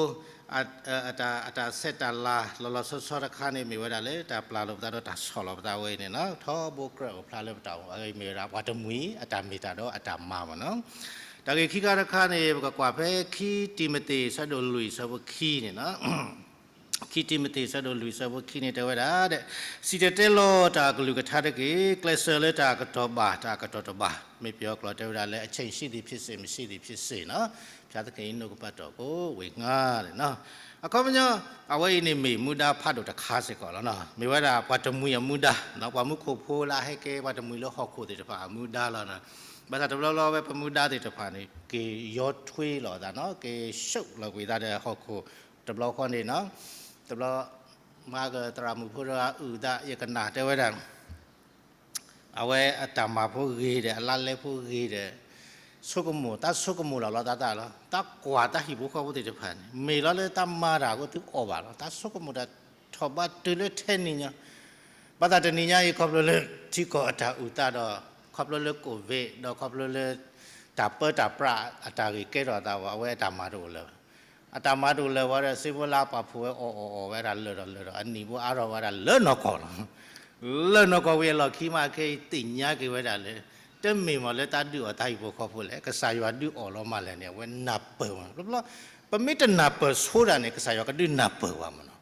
အတၢ်ဆဲးတၢ်လၤလီၤလီၤဆီဆီတခါန့ၣ် မ့ၢ်ဝဲဒၣ်လၢတၢ်ပျၢ်လိာ်ပသးဒီးတၢ်ဆီၣ်လီၤပသးဝဲအံၤန့ၣ် ထီဘိကြၢးအိၣ်ဖျါလၢပတၢ်အိၣ်မူ အဂ့ၢ်မ့ၢ်ဝဲဒၣ် ပှၤတမှံၤအတၢ်မ့ၢ်တၢ်ဒီးအတၢ်မၤမ့ၢ်နီၤ. တၢ်ဂ့ၢ်ခံခါတခါန့ၣ် ပကကွၢ်ဖဲခံတံၤမသ့း ဆၢဒိၣ်လွံၢ်ဆၢဖိခံန့ၣ် ခံတံၤမသ့း ဆၢဒိၣ်လွံၢ်ဆၢဖိခံန့ၣ် တဲဝဲဒၣ် စံၣ်တဲၤတဲလီၤတၢ်အကလုၢ်ကထါတက့ၢ်, ကျဲးစၢးလၢတၢ်အကတီၢ်ဘၣ် တၢ်အကတီၢ်တဘၣ်, မ့ၢ်ပယီၤကျိာ်တဲဝဲဒၣ်လၢ အချိန်ရှိသည်ဖြစ်စေ မရှိသည်ဖြစ်စေနီၤ, ဘုရားသခင်၏ နှုတ်ကပတ်တော်ကို ဝေငှ အခီပညီ အဝဲအံၤန့ၣ်မ့ၢ်မူဒါဖးဒိၣ်တခါစ့ၢ်ကီးလီၤ. မ့ၢ်ဝဲဒၣ်ပှၤတမှံၤအမူဒါ, ပှၤမူခိၣ်ဖိလၢအဟဲကဲပှၤတမှံၤလၢဟီၣ်ခိၣ်သ့ၣ်တဖၣ်အမူဒါလီၤ. ဘၣ်ဆၣ်တဘျီဘျီဝဲပမူဒါသ့ၣ်တဖၣ်န့ၣ် က့ၤရောထွေးလီၤအသးနီၤ, က့ၤရှုပ်လီၤကွံာ်သးဒီးဟီၣ်ခိၣ်တဘျီဃီန့ၣ်နီၤ. တဘျီ မၤကသရၣ်မုၣ်ဖိတဂၤအုၣ်သး ယကနၣ်တဲဝဲဒၣ် အဝဲအတၢ်မၤဖိဂ့ၤဒီး အလါလဲဖိဂ့ၤဒီး ဆိကမိၣ် တၢ်ဆိကမိၣ်လီၤလီၤသးသးလီၤ. တၢ်ကွၢ်တၢ်ဟံၣ်ဖိဃီဖိသ့ၣ်တဖၣ်န့ၣ် မ့ၢ်လီၤလၢတၢ်မၤတၢ်အဃိသုအီၣ်ဘၣ်လီၤ. တၢ်ဆိကမိၣ်တၢ်ထီၣ်ဘးတုၤလၢထဲနံၤညါ ဘၣ်ဆၣ်တနံၤညါအံၤ ခီဖျိလၢထံကီၢ်အတၢ်အုၣ်သးဒီး ခီဖျိလၢ ကိုဗစ် ဒီးခီဖျိလၢ တၢ်ပၢတၢ်ပြးအတၢ်ဂ့ၢ်ကဲထီၣ်အသးဝဲ အဝဲအတၢ်မၤတအိၣ်လၢၤဘၣ်. အတၢ်မၤတအိၣ်လၢၤဝဲဒီး စ့ဖိလၢအပာ်ဖှိၣ်ဝဲအီၣ်အီၣ်အီၣ်ဝဲဒၣ်လၢာ်ဒီးလၢာ်ဒီး အနံၣ်ဖိအါထီၣ်ဝဲဒၣ်လၢနီၢ်ကီၢ်လီၤ. လၢနီၢ်ကီၢ်ဝံၤအလီၢ်ခံမး ခဲအံၤသ့ၣ်ညါက့ၤဝဲဒၣ်လၢ တမ့ၢ်မ့ၢ်လၢတၢ်ဒုးအီၣ်တၢ်ဟံၣ်ဖိဃီဖိလဲၣ်, ကစၢ်ယွၤဒုးအီၣ်လီၤမးလဲၣ်န့ၣ် အဝဲနၢ်ပၢၢ်မး. ဘျီဘျီ ပမ့ၢ်တနၢ်ပၢၢ်ဆိဒၣ်န့ၣ် ကစၢ်ယွၤကဒုးနၢ်ပၢၢ်ပှၤမးနီၤ.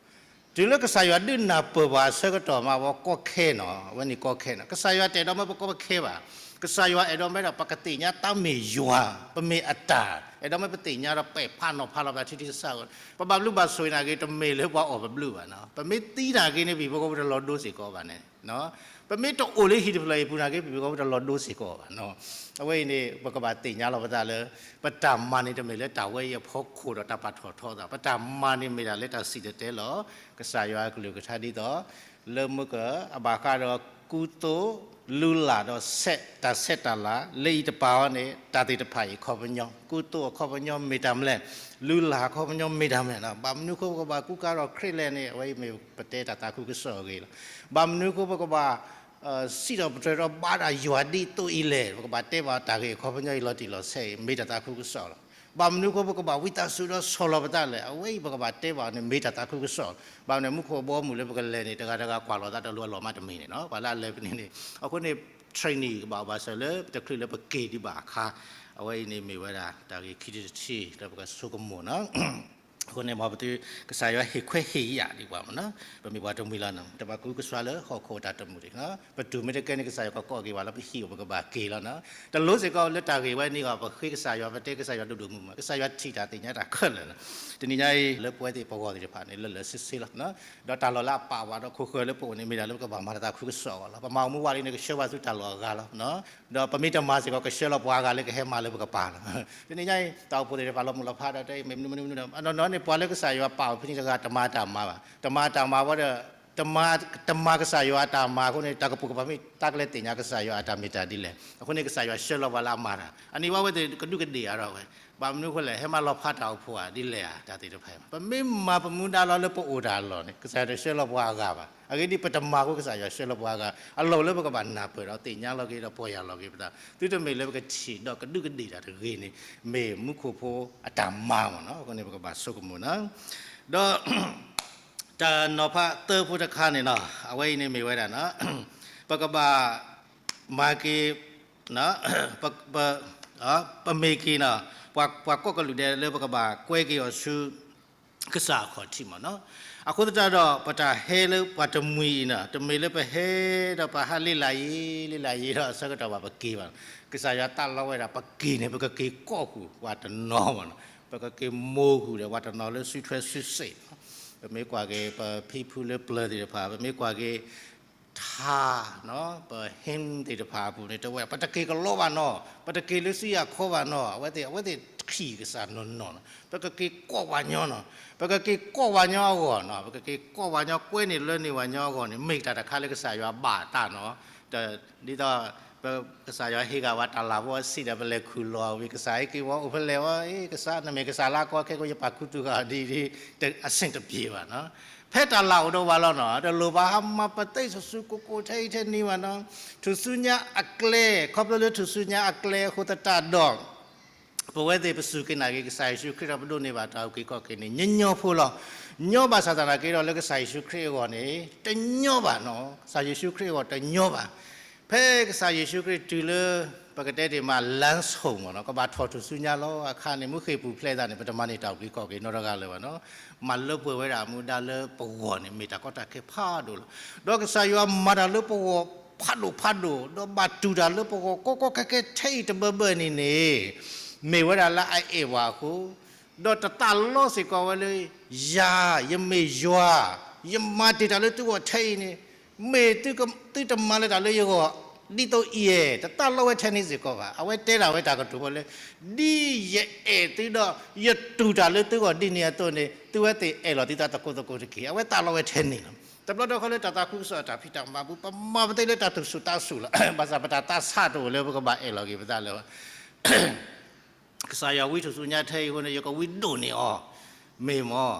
တုၤလၢကစၢ်ယွၤဒုးနၢ်ပၢၢ်ပှၤအဆၢကတီၢ်မး အဝဲကီခဲနီၤ, အဝဲန့ၣ်ကီခဲနီၤ. ကစၢ်ယွၤတအဲၣ်ဒိးမ့ၢ်ပကီခဲဘၣ်. ကစၢ်ယွၤအဲၣ်ဒိးမ့ၢ်ဒီး ပကသ့ၣ်ညါတၢ်မ့ၢ်ယွၤ, ပမ့ၢ်အတၢ်, အဲၣ်ဒိးမ့ၢ်ပသ့ၣ်ညါဒီးပဲာ်ဖးနီၤဖးလီၤပသးထံထံဆးဆး. ပဘၣ်ဘျုးဘၣ်ဆိၣ်ဂ့ၤနာ်က့ တမ့ၢ်လၢပှၤအီၣ်ပဘျုးဘၣ်နီၤ. ပမ့ၢ်သံနာ်က့န့ၣ် ပဟံၣ်ဖိဃီဖိတလီၤဒိစ့ၢ်ကီးဘၣ်န့ၣ် ပမ့ၢ်တအိၣ်လၢဟံၣ်တဖျၢၣ်အံၤအပူၤနာ်က့ ပဟံၣ်ဖိဃီဖိတလီၤဒိစ့ၢ်ကီးဘၣ်. အဝဲအံၤန့ၣ် ပကဘၣ်သ့ၣ်ညါလီၤပသးလၢ ပတၢ်မၤန့ၣ်တမ့ၢ်လၢတၢ်ဝဲအံၤအဖီခိၣ်ဒီးတၢ်ပာ်ထီၣ်ထီသး, ပတၢ်မၤန့ၣ်မ့ၢ်ဒၣ်လၢတၢ်စံၣ်တဲၤတဲလီၤ ကစၢ်ယွၤအကလုၢ်ကထါဒ်သိး လၢမုၢ်ကအဘၣ်ဃးဒီးကူသိးလုၢ်လၢ်ဒီးစဲးတၢ်ဆဲးတၢ်လၤ လၢအံၤတပၤအီၤန့ၣ် တၢ်သ့ၣ်တဖၣ်အံၤအခီပညီ, ကူသိးအခီပညီမ့ၢ်တၢ်မနုၤလဲၣ်, လုၢ်လၢ်အခီပညီမ့ၢ်တၢ်မနုၤလဲၣ်, ဘၣ်မနုၤအဃိပကဘၣ်ကူကၤဒီးခရံာ်လဲၣ်န့ၣ် အဝဲအံၤမ့ၢ်ပတဲတၢ်သးခုကစီၣ်အဂ့ၢ်လီၤ. ဘၣ်မနုၤအဃိပကဘၣ် စံးထီၣ်ပတြၢၤဒီးဘါဒၣ်ယွၤဒ်သိးအံၤလဲၣ်, ပကဘၣ်တဲဘၣ်တၢ်ဂ့ၢ်အခီပညီအံၤလီၤတံၢ်လီၤဆဲးအံၤ မ့ၢ်တၢ်သးခုကစီၣ်လီၤ. ဘၣ်မနုၤအဃိပကဘၣ်ဝံသးစူၤဒီးဆီၣ်လီၤပသးလဲၣ်, အဝဲအံၤပကဘၣ်တဲဘၣ်အီၤန့ၣ် မ့ၢ်တၢ်သးခုကစီၣ်လီၤ. ဘၣ်မနုၤလဲၣ် မူခိၣ်ဘီမုၢ်လၢပကလဲၤန့ၣ် တဂၤတဂၤကွၢ်လီၤသးတလိၤအလီၢ်မးတမံၤန့ၣ်နီၤ, ပှၤလၢအလဲၤပန့ၣ်န့ၣ်, အဃိန့ၣ် training ကဘၣ်အိၣ်ဘၣ်စၢၤလၢပတချုးလၢပက့ၤဒံးဘၣ်အခါ, အဝဲအံၤန့ၣ်မ့ၢ်ဝဲဒၣ်တၢ်ဂ့ၢ်ခံထံၣ်တထံၣ် လၢပကဆိကမိၣ်နီၤ. အဃိန့ၣ် မ်ပသု ကစၢ်ယွၤဟ့ၣ်ခွဲးဟ့ၣ်ယာ်ဒံးပှၤမ့ၢ်နီၤ, ပမ့ၢ်ပှၤတမှံၤလီၤနီၤ, တဘၣ်ကူကဆှါလၢဟီၣ်ခိၣ်အတၢ်တမုာ်ဒံးနီၤ, ပတူၢ်မ့ၢ်တကဲန့ၣ် ကစၢ်ယွၤကကိးက့ၤဘၣ်လၢပဟံၣ်အိၣ် ပကဘၣ်က့ၤလီၤနီၤ. တလိၣ်စ့ၢ်ကီးလၢတၢ်ဂ့ၢ်ဝဲန့ၣ်ဂီၢ် ပဃ့ကစၢ်ယွၤ ပတဲကစၢ်ယွၤဒိၣ်ဒိၣ်မုၢ်မုၢ်, ကစၢ်ယွၤထံၣ်တၢ်သ့ၣ်ညါတၢ်ခဲလၢာ်နီၤ. တနံၤညါအံၤ လၢပဝဲသ့ၣ်ပဂီၢ်သ့ၣ်တဖၣ်န့ၣ် လၢလၢာ်ဆ့ဆ့လီၤနီၤ, ဒီးတၢ်လီၢ်လၢအပာ်ဝဲဒီးခိၣ်ဃၢၤလၢပအိၣ်န့ၣ် မ့ၢ်ဒၣ်လၢပကဘၣ်မၤတၢ်သးခုကစီၣ်အဂီၢ်လီၤ. ပမၤအီၤမူဝဲလံန့ၣ် ကဆှၢဘၣ်ဆူတၢ်လီၢ်အဂၤလီၤ. ဒီးပမ့ၢ်တမၤစ့ၢ်ကီး ကဆှၢလီၤပှၤအဂၤလၢကဟဲမၤလၢပကပၤလီၤ. တနံၤညါအံၤ တၢ်အိၣ်ဖှိၣ်သ့ၣ်တဖၣ်လီၤမုၢ်လီၤဖးဒီး တမ့ၢ်မနုၤမနုၤဒီး အနီၢ်နီၢ်န့ၣ် ပှၤလၢကစၢ်ယွၤပာ်အီၤဖဲန့ၣ်တဂၤ တမၤတၢ်မၤဘၣ်. တမၤတၢ်မၤဝဲဒီး တမၤ တမၤကစၢ်ယွၤအတၢ်မၤအဃိန့ၣ် တၢ်ကပိာ်ကပၤမ့ၢ်တၢ်ကလဲၤသ့ၣ်ညါကစၢ်ယွၤအတၢ်မ့ၢ်တၢ်ဒ်လဲၣ်. အဃိန့ၣ် ကစၢ်ယွၤဆှၢလီၤပှၤလၢအမၤတၢ် အန့ၣ်ဝဲဝဲသ့ၣ်ကဒူးကဒ့ၣ်အါထီၣ်ဝဲ. ဘၣ်မနုၤအဃိလဲၣ်, ဟဲမၤလီၤဖးတၢ်အိၣ်ဖှိၣ်ဧါ ဒ်လဲၣ်ဧါ တၢ်သ့ၣ်တဖၣ်အံၤ ပမ့ၢ်မၤပမူဒါလီၤလၢပအိၣ်တၢ်အလီၢ်န့ၣ် ကစၢ်ယွၤတဆှၢလီၤပှၤအဂၤဘၣ်. အဂ့ၢ်ဒ်အံၤ ပတမၤအဃိ ကစၢ်ယွၤဆှၢလီၤပှၤအဂၤ အလီၢ်လၢပကဘၣ်နၢ်ပၢၢ်ဒီးသ့ၣ်ညါလီၤက့ၤဒီးပီၢ်ယၢ်လီၤက့ၤပသး သုတမ့ၢ်လၢပကထံၣ်ဒီးကဒူးကဒ့ၣ်တၢ်တဂ့ၤန့ၣ် မ့ၢ်မူခိၣ်ဖိအတၢ်မၤမ့ၢ်နီၤ. အဃိန့ၣ် ပကဘၣ်ဆိကမိၣ်နီၤ. ဒီး တၢ်နီၤဖးသၢဖိတခါန့ၣ်နီၤ, အဝဲအံၤန့ၣ်မ့ၢ်ဝဲဒၣ်နီၤ, ပကဘၣ်မၤက့ၤ ပ ပ ပမ့ၢ်က့ၤနီၤ ပှၤ ပှၤကိးကလုာ်ဒဲးလၢပကဘၣ်ကွဲက့ၤအီၤဆူ ကစၢ်အခီၣ်ထံးမ့ၢ်နီၤ. အဃိသတးဒီး ပတၢ်ဟဲလၢပှၤတမှံၤအံၤနီၤ တမ့ၢ်လၢပဟဲဒီးပဟးလ့လၢ်ယံၤ လ့လၢ်ယံၤဒီးအဆၢကတီၢ်ဘၣ်ပက့ၤဘၣ်. ကစၢ်ယွၤတၢ်လီဝဲဒၣ် ပက့ၤန့ၣ် ပကက့ၤကိးဃုာ်ပှၤတနီၤမ့ၢ်နီၤ, ပကက့ၤမိၤဃုာ်ဒီးပှၤတနီၤလၢစုထွဲစုစ့ၣ်နီၤ. ပမ့ၢ်ကွၢ်က့ၤ ပဖံဖုလၢပျၢၤသ့ၣ်တဖၣ် ပမ့ၢ်ကွၢ်က့ၤ ထါ ပဟံၣ်သ့ၣ်တဖၣ်အပူၤန့ၣ် တဝဲ ပတက့ၤကလီဘၣ်နီၤ, ပတက့ၤလၢစုယၤခီဘၣ်နီၤ, အဝဲသ့ၣ် အဝဲသ့ၣ်ထံၣ်ကစၢ်နီၢ်နီၢ်နီၤ, ပကက့ၤကိးပှၤညီနီၤ, ပကက့ၤကိးပှၤညီအဂီၢ်နီၤ, ပကက့ၤကိးပှၤညီ ကွဲန့ၢ်လၢန့ၢ်ပှၤညီအဂီၢ်န့ၣ် မ့ၢ်တၢ်တခါလၢကစၢ်ယွၤဘၣ်တၢ်နီၤ. ဒ်သိး ကစၢ်ယွၤဟ့ၣ်ဂံၢ်ဝဲတၢ်လၤဖိအဆံးဒီး ပလဲၤခူၣ်လီၤဝံၤ ကစၢ်ဟဲက့ၤဝဲအိၣ်ဖဲလဲၣ်ဝဲ ကစၢ် နမ့ၢ်ကစၢ်လၢအကီခဲကိး ယပာ်ခူသူၣ်ဃာ်ဒ်အံၤ အဆင်တပြေဘၣ်နီၤ. ဖဲတၢ်လၤအိၣ်ဒီးပှၤလီၤနီၤ, တလိၣ်ဘၣ်ဟးမၤပသ့စီဆှံကိးကိးထဲအံၤထဲနံၤဘၣ်နီၤ. ထူၣ်စုညါအကျဲ ခီဖျိလၢထူၣ်စုညါအကျဲအဃိသတးဒီး ပဝဲသ့ၣ်ပစူၢ်က့ၤနာ်က့ၤ ကစၢ်ယ့ၣ်ၡူးခရံာ်ဒီးပဒိးန့ၢ်ဘၣ်တၢ်အုၣ်က့ၤခီၣ်က့ၤန့ၣ် ညီညီဖိလီၤ. ညီဘၣ်ဆၣ်သနာ်က့ဒီး လၢကစၢ်ယ့ၣ်ၡူးခရံာ်အဂီၢ်န့ၣ် တညီဘၣ်နီၤ, ကစၢ်ယ့ၣ်ၡူးခရံာ်အဂီၢ်တညီဘၣ်. ဖဲကစၢ်ယ့ၣ်ၡူးခရံာ်တုၤလၢ ပကတဲတ့ၢ်မး လမ်းဆုံးမ့ၢ်နီၤ, ကဘၣ်ထီၣ်ထူၣ်စုညါလီၤအခါန့ၣ် မူဃ့ၢ်ပူၤဖျဲးသးန့ၣ် ပတမၤန့ၢ်တၢ်အုၣ်က့ၤခီၣ်က့ၤနီတဂၤလၢၤဘၣ်နီၤ. မၤလၢပှဲၤဝဲဒၣ်အမူဒါလၢပဂီၢ်န့ၣ် မ့ၢ်တၢ်ကီတၢ်ခဲဖးဒိၣ်လီၤ. ဒီးကစၢ်ယွၤမၤတၢ်လၢပဂီၢ်ဖးဒိၣ်ဖးဒိၣ် ဒီးဘၣ်တူၢ်တၢ်လၢပဂီၢ်ကီကီခဲခဲထဲအံၤတဘၢဘၢန့ၣ်န့ၣ် မ့ၢ်ဝဲဒၣ်လၢအအဲၣ်ပှၤအဃိ ဒီးတသးလီစ့ၢ်ကီးဝဲလၢ ယၤ ယမ့ၢ်ယွၤ ယမၤတ့ၢ်တၢ်လၢသုဂီၢ်ထဲအံၤန့ၣ် မ့ၢ်သုတမၤလၢတၢ်လၢယဂီၢ် ဒ်သိးအံၤဧါ, တသးလီဝဲထဲန့ၣ်စ့ၢ်ကီးဘၣ်. အဝဲတဲဒၣ်ဝဲတၢ်ကတိၤဝဲလၢ ဒ်ယအဲၣ်သုဒီး ယတူၢ်တၢ်လၢသုဂီၢ်ဒ်န့ၣ်အသိးန့ၣ် သုဝဲသ့ၣ်အဲၣ်လီၤသုသးသကိးသကိးတက့ၢ်. အဝဲသးလီဝဲထဲန့ၣ်လီၤ. တဘျီဒီးခီလၢတၢ်သးခုကစီၣ်အတၢ်ဖံးတၢ်မၤပူၤ ပမၤပသ့လၢတၢ်သူၣ်ဆူၣ်သးဆူၣ်လီၤ. ဘၣ်ဆၣ်ပတၢ်သးဆးတအိၣ်လၢပကဘၣ်အဲၣ်လီၤက့ၤပသးလၢၤဘၣ်. ကစၢ်ယွၤဝံထူၣ်စုညါထဲအံၤအဃိန့ၣ် ယကဝံဒိၣ်န့ၢ်အီၤ မ့ၢ်မ့ၢ်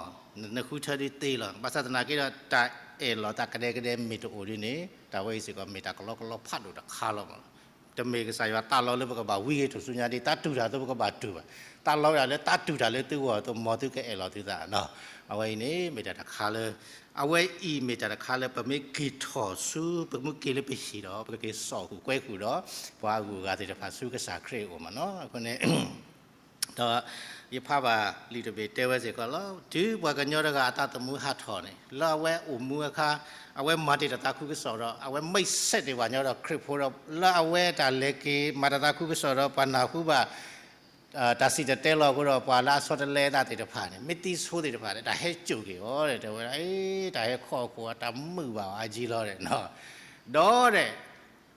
နဃုထၢဒ်သ့လီၤ. ဘၣ်ဆၣ်သနာ်က့ဒီး တၢ်အဲၣ်လီၤသးကဒဲကဒဲမ့ၢ်တအိၣ်ဒ်န့ၣ် တၢ်ဝဲအံၤစ့ၢ်ကီး မ့ၢ်တၢ်ကလီကလီဖးဒိၣ်တခါလီၤ. တမ့ၢ်ကစၢ်ယွၤသးလီလၢပကဘၣ်ဝံဂ့ၤထူၣ်စုညါဒ် သးတူၢ်တၢ်သိးပကဘၣ်တူၢ်ဘၣ်. သးလီဝဲဒၣ်လၢသးတူၢ်တၢ်လၢသုဂီၢ်အသိး မ်သုကအဲၣ်လီၤသုသးနီၤ. အဝဲအံၤန့ၣ် မ့ၢ်တၢ်တခါလၢ အဝဲအံၤမ့ၢ်တၢ်တခါလၢပမ့ၢ်က့ၤထီၣ်ဆူ ပမ့ၢ်က့ၤလၢပဟံၣ်ဒီး ပကက့ၤစိာ်ဃုာ်ကွဲဃုာ်ဒီး ပှၤအဂုၤအဂၤသ့ၣ်တဖၣ်ဆူကစၢ်ခရံာ်အအိၣ်မ့ၢ်နီၤ. အဃိန့ၣ် ဒီးယဖးဘၣ်လံာ်တဘ့ၣ်တဲဝဲစ့ၢ်ကီးလီၤ. တုၤပှၤကညီတဂၤအသးသမူဟးထီၣ်န့ၣ် လၢအဝဲအိၣ်မူအခါ အဝဲမၤတ့ၢ်တၢ်သးခုကစီၣ်ဒီး အဝဲမိတ်ဆက်တ့ၢ်ပှၤညီဒီးခရံာ်ဖိဒီး လၢအဝဲတၢ်လဲၤက့ၤမၤတၢ်သးခုကစီၣ်ဒီး ပှၤနၢ်ဟူဘၣ် တၢ်စံၣ်တဲၤတဲလီၤအဃိဒီး ပှၤလၢအဆီတလဲအသးသ့ၣ်တဖၣ်န့ၣ် မ့ၢ်သံဆိသ့ၣ်တဖၣ်န့ၣ် တၢ်ဟဲစိာ်က့ၤအီၤ တဲဝဲဒၣ် အ့ တၢ်ဟဲခီအခိၣ်အတၢ်မုာ်ဘၣ်အီၤအါကံလီၤဒီး ဒီး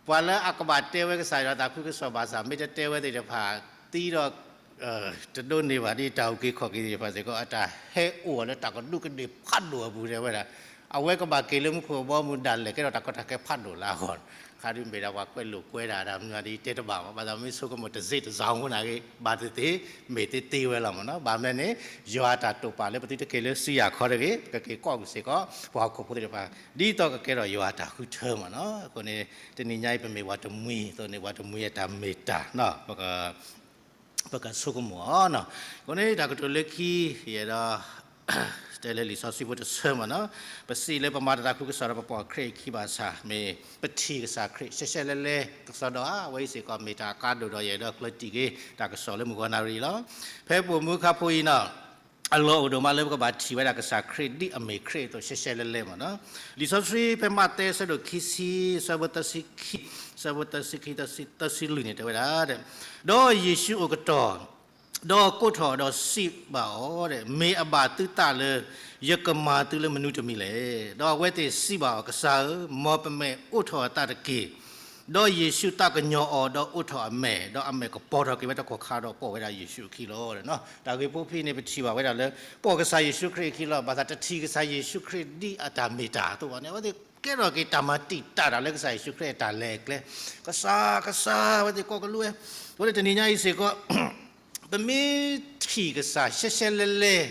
ပှၤလၢအကဘၣ်တဲဝဲကစၢ်ယွၤသးခုကစီၣ်ဘၣ်ဆၣ် မ့ၢ်တတဲဝဲသ့ၣ်တဖၣ် သံဒီး တဒိးန့ၢ်ဘၣ်ဒ်တၢ်အုၣ်က့ၤခီၣ်က့ၤသ့ၣ်တဖၣ်စ့ၢ်ကီး အတၢ်ဟဲအိၣ်အီၤလၢတၢ်ကဒူးကဒ့ၣ်ဖးဒိၣ်အပူၤ တဲဝဲဒၣ် အဝဲကဘၣ်က့ၤလၢမူခိၣ်ကဘီမုၢ်ဒၣ်လဲာ်ကဲထီၣ်တၢ်ကီတၢ်ခဲဖးဒိၣ်လၢအဂီၢ်, ခါဒုးမ့ၢ်ဒၣ်ပှၤကွဲးလိာ်ကွဲးတၢ်တၢ်မနုၤဒ်အံၤတဲတဘၣ်ဘၣ်, ဘၣ်ဆၣ်မ့ၢ်ဆိကမိၣ်တစ့တစၤမူနၤဂ့ၤ ဘၣ်သ့ၣ်သ့ၣ် မ့ၢ်သ့သ့ဝဲလီၤမ့ၢ်နီၤ. ဘၣ်မနုၤန့ၣ် ယွၤအတၢ်တိာ်ပာ်လၢပသုတက့ၤလၢစုယၤခီတဂ့ၤ, ပကက့ၤကိးအုၣ်စ့ၢ်ကီး ပှၤဟီၣ်ခိၣ်ဖိသ့ၣ်တဖၣ် ဒ်သိးကကဲထီၣ်ယွၤအတၢ်ဃုထၢမ့ၢ်နီၤ. အဃိန့ၣ် တနံၤညါအံၤပမ့ၢ်ပှၤတမှံၤအသိးန့ၣ် ပှၤတမှံၤအတၢ်မ့ၢ်တၢ်နီၤ ပကဆိကမိၣ်အီၤနီၤ. အဃိန့ၣ် တၢ်ကတိၤလၢခံ ယအဲၣ်ဒိး တဲလၢလံာ်စီဆှံဖိတဆၢမ့ၢ်နီၤ, ပစံးလၢပမၤတၢ်သးခုကစီၣ်ဒီးပပိာ်ခရံာ်အခံဘၣ်ဆၣ် မ့ၢ်ပထံၣ်ကစၢ်ခရံာ်ရှဲရှဲလဲၣ်လဲၣ် ကစီဒီဧါ, အဝဲအံၤစ့ၢ်ကီးမ့ၢ်တၢ်အကါဒိၣ်ဒီးယအဲၣ်ဒိးကျၢၢ်တံၢ်က့ၤ တၢ်ကစီၣ်လၢမုၢ်ဂီၤနၣ်ရံၣ်လီၤ. ဖဲပိာ်မုၣ်အခါဖိအံၤနီၤ အလီၢ်အိၣ်ဒိၣ်မးလၢပကဘၣ်ထံၣ်ဝဲဒၣ်ကစၢ်ခရံာ်ဒ်အမ့ၢ်ခရံာ်အသိးရှဲရှဲလဲၣ်လဲၣ်မ့ၢ်နီၤ. လံာ်စီဆှံဖဲမးသဲအဆၢဒိၣ်ခံဆံ အဆၢဖိသၢဆံခံ, အဆၢဖိသၢဆံခံ သၢဆံလွံၢ်န့ၣ်တဲဝဲဒၣ်, ဒီးယ့ၣ်ၡူးအိၣ်ကတီၢ် ဒီးကိးထီၣ်ဒီးစံးဘၣ်အီၤ, မ့ၢ်အဘၣ်သုသးလၢ ယကမၤသုလၢမနုၤတမံၤလဲၣ်. ဒီးအဝဲသ့ၣ်စံးဘၣ်အီၤ, ကစၢ်ဧၢ, မ်ပမဲာ်အိးထီၣ်အသးတက့ၢ်. ဒီးယ့ၣ်ၡူးသးကညီၤအီၤဒီးအိးထီၣ်အမဲာ်, ဒီးအမဲာ်ကပီၤထီၣ်က့ၤဝဲတကီၢ်ခါဒီးပိာ်ဝဲဒၣ်ယ့ၣ်ၡူးအခံလီၤ. တၢ်ဂ့ၢ်ဖိဖဲန့ၣ် ပထံၣ်ဘၣ်ဝဲဒၣ်လၢ ပိာ်ကစၢ်ယ့ၣ်ၡူးခရံာ်အခံလီၤ. ဘၣ်ဆၣ်တထံၣ်ကစၢ်ယ့ၣ်ၡူးခရံာ်ဒ်အတၢ်မ့ၢ်တၢ်အသိးဘၣ်န့ၣ် အဝဲသ့ၣ်ကဲထီၣ်က့ၤတၢ်မၤတံာ်တာ်တၢ်လၢကစၢ်ယ့ၣ်ၡူးခရံာ်အတၢ်လဲၤကျဲ, ကစၢ်, ကစၢ်, အဝဲသ့ၣ်ကိးကလူးဝဲ. အဃိန့ၣ်တနံၤညါအံၤစ့ၢ်ကီး ပမ့ၢ်ထံၣ်ကစၢ်ရှဲရှဲလဲၣ်လဲၣ်,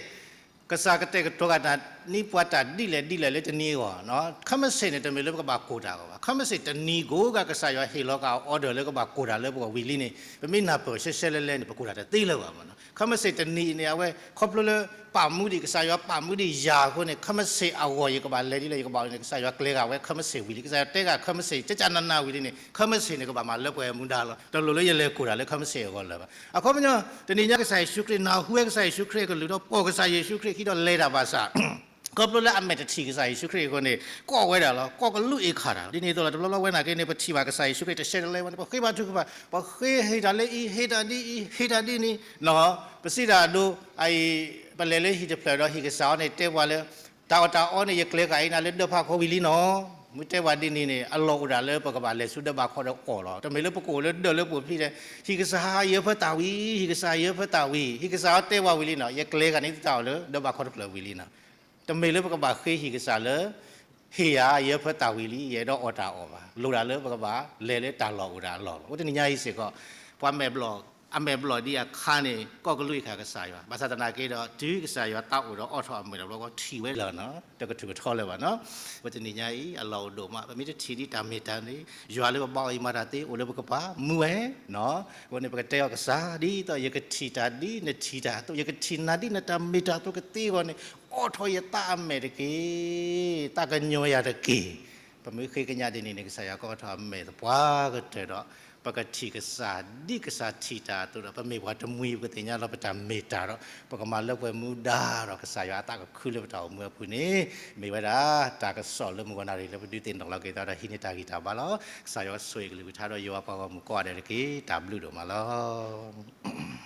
ကစၢ်ကတဲာ်ကတီၤကတၢ်နံၤပှၤတၢ်ဒ်လဲၣ်ဒ်လဲၣ်လၢတနံၤအဂီၢ်, ခီမ့ၢ်စ့ၢ်န့ၣ် တမ့ၢ်လၢပကဘၣ်ကိၢ်တၢ်အဂီၢ်ဘၣ်. ခီမ့ၢ်စ့ၢ်တနံၤကိးဂၤကစၢ်ယွၤဟ့ၣ်လီၤက့ၤအီၤ order လၢကဘၣ်ကိၢ်တၢ်လၢပဂီၢ်ဝံၤလံန့ၣ် ပမ့ၢ်နၢ်ပၢၢ်ရှဲရှဲလဲၣ်လဲၣ်န့ၣ် ပကိၢ်တၢ်တသ့လၢၤဘၣ်မ့ၢ်နီၤ. ခီမ့ၢ်စ့ၢ်တနံၤအံၤန့ၣ် အဝဲခီဖျိလၢ ပာ်မူဒံး ကစၢ်ယွၤပာ်မူဒံးယၤအဃိန့ၣ် ခီမ့ၢ်စ့ၢ်အဂီၢ်ယကဘၣ်လဲၤဒ်လဲၣ် ယကဘၣ်န့ၣ် ကစၢ်ယွၤကျဲၤဂာ်ဝဲ ခီမ့ၢ်စ့ၢ်ဝံၤလံ, ကစၢ်ယွၤတဲဂာ်ခီမ့ၢ်စ့ၢ် ကကနနၤဝံၤလံန့ၣ် ခီမ့ၢ်စ့ၢ်န့ၣ် ကဘၣ်မၤလၢပှဲၤမူဒါလီၤ. တလိၣ်လၢယလဲၤကိၢ်တၢ်လၢခီမ့ၢ်စ့ၢ်အဂီၢ်လၢၤဘၣ်. အခီပညီ တနံၤညါကစၢ်ယ့ၣ်ၡူးခရံာ် နၢ်ဟူဝဲကစၢ်ယ့ၣ်ၡူးခရံာ်အကလုၢ်ဒီး ပိာ်ကစၢ်ယ့ၣ်ၡူးခရံာ်အခံဒီးလဲၤတၢ်ဘၣ်ဆၣ် ခီဖျိလၢအမဲာ်တထံၣ်ကစၢ်ယ့ၣ်ၡူးခရံာ်အဃိန့ၣ် ကိးဝဲဒၣ်လီၤ. ကိးကလုးအ့ၣ်ခါတၢ်လီၤ. ဒ်န့ၣ်အသိးလီၤ တဘျီဘျီဝဲနာ်က့န့ၣ် ပထံၣ်ဘၣ်ကစၢ်ယ့ၣ်ၡူးခရံာ်တရှဲတလဲဝဲန့ၣ် ပဃ့ဘါထုကဖၣ်, ပဃ့ဟ့ၣ်တၢ်လၢအံၤ ဟ့ၣ်တၢ်ဒ်အံၤ ဟ့ၣ်တၢ်ဒ်န့ၣ်, ပစံးတၢ်အဒိ အအံၤ ပလဲၤလၢဟံၣ်တဖျၢၣ်ဒီးဟ့ၣ်ကစၢ်အီၤန့ၣ် တဲပှၤလၢ တၢ်အီၣ်တၢ်အီန့ၣ် ယကျဲၤဃာ်အံၤနၤလၢဒၢးဖးခီဝံၤလံနီၤ. မ့ၢ်တဲပှၤဒ်န့ၣ်န့ၣ် အလီၢ်အိၣ်ဒၣ်လၢပကဘၣ်လဲၤဆူဒၢးဘးခီဒီးအီၣ်လီၤ. တမ့ၢ်လၢပကအိၣ်လၢဒၢးလၢပူၤဖဲန့ၣ် ဟ့ၣ်ကစၢ်ယဲၢ်ဖၢတၢ်ဝံၤ, ဟ့ၣ်ကစၢ်ယဲၢ်ဖၢတၢ်ဝံၤ, ဟ့ၣ်ကစၢ်အီၤတဲပှၤဝံၤလံနီၤ ယကျဲၤဃာ်န့ၢ်သုတၢ်အီၣ်လၢဒၢးဘးခီတဖျၢၣ်ဝံၤလံနီၤ. တမ့ၢ်လၢပကဘၣ်ဃ့ဟ့ၣ်ကစၢ်လၢ ဟ့ၣ်ယၤယဲၢ်ဖၢတၢ်ဝံၤလံ ယအဲၣ်ဒိးအီၣ်တၢ်အီၣ်ဘၣ်. လိၣ်ဒၣ်လၢပကဘၣ်လဲၤလၢတၢ်လီၢ်အိၣ်ဒၣ်အလီၢ်လီၤ. အဃိတနံၤညါအံၤစ့ၢ်ကီး ပှၤမဲာ်ဘျီၣ်, အမဲာ်ဘျီၣ်ဒ်အခါန့ၣ် ကိးကလုးအ့ၣ်ခါကစၢ်ယွၤ, ဘၣ်ဆၣ်သနာ်က့ဒီး တုၤကစၢ်ယွၤသးအိၣ်ဒီးအိးထီၣ်အမဲာ်တဘျီဃီ ထံၣ်ဝဲလၢၤနီၤ တကထူၣ်ကထီလၢၤဘၣ်နီၤ. အဃိတနံၤညါအံၤ အလီၢ်အိၣ်ဒိၣ်မး ပမ့ၢ်တထံၣ်ဒ်တၢ်မ့ၢ်တၢ်န့ၣ် ယွၤလၢပဘါအီၤအံၤမၤတၢ်သ့အိၣ်လၢပကပၤမူဝဲနီၤ. အဃိန့ၣ် ပကတဲအီၤကစၢ် ဒ်သိးယကထံၣ်တၢ်ဒ်နထံၣ်တၢ်အသိး ယကထံၣ်နၤဒ်နတၢ်မ့ၢ်တၢ်အသိးကသ့အဂီၢ်န့ၣ် အိးထီၣ်ယသးအမဲာ်တက့ၢ်, သးကညီၤယၤတက့ၢ်. ပမ့ၢ်ဃ့ကညးဒ်န့ၣ်န့ၣ် ကစၢ်ယွၤကအိးထီၣ်အမဲာ်သပှၢ်ကတၢၢ်ဒီး ပကထံၣ်ကစၢ်ဒ်ကစၢ်ထံၣ်တၢ်အသိးဒီး ပမ့ၢ်ပှၤတမှံၤ ပကသ့ၣ်ညါလီၤပတၢ်မ့ၢ်တၢ်ဒီး ပကမၤလၢပှဲၤမူဒါဒီး ကစၢ်ယွၤအသးကခုလၢပတၢ်အိၣ်မူအပူၤန့ၣ် မ့ၢ်ဝဲဒၣ်တၢ်ကစီၣ်လၢမုၢ်ဂီၤနၣ်ရံၣ်လၢပဒုးသ့ၣ်နီၣ်လီၤက့ၤသးဒီးဟံးန့ၢ်တၢ်ဂံၢ်တၢ်ဘါလီၤ. ကစၢ်ယွၤကဆိၣ်ဂ့ၤကလုၢ်ကထါဒီးယွၤပှၤဂီၢ်မုၢ်ကိးဂၤဒဲးတက့ၢ်. တၢ်ဘျုးဒိၣ်မးလီၤ.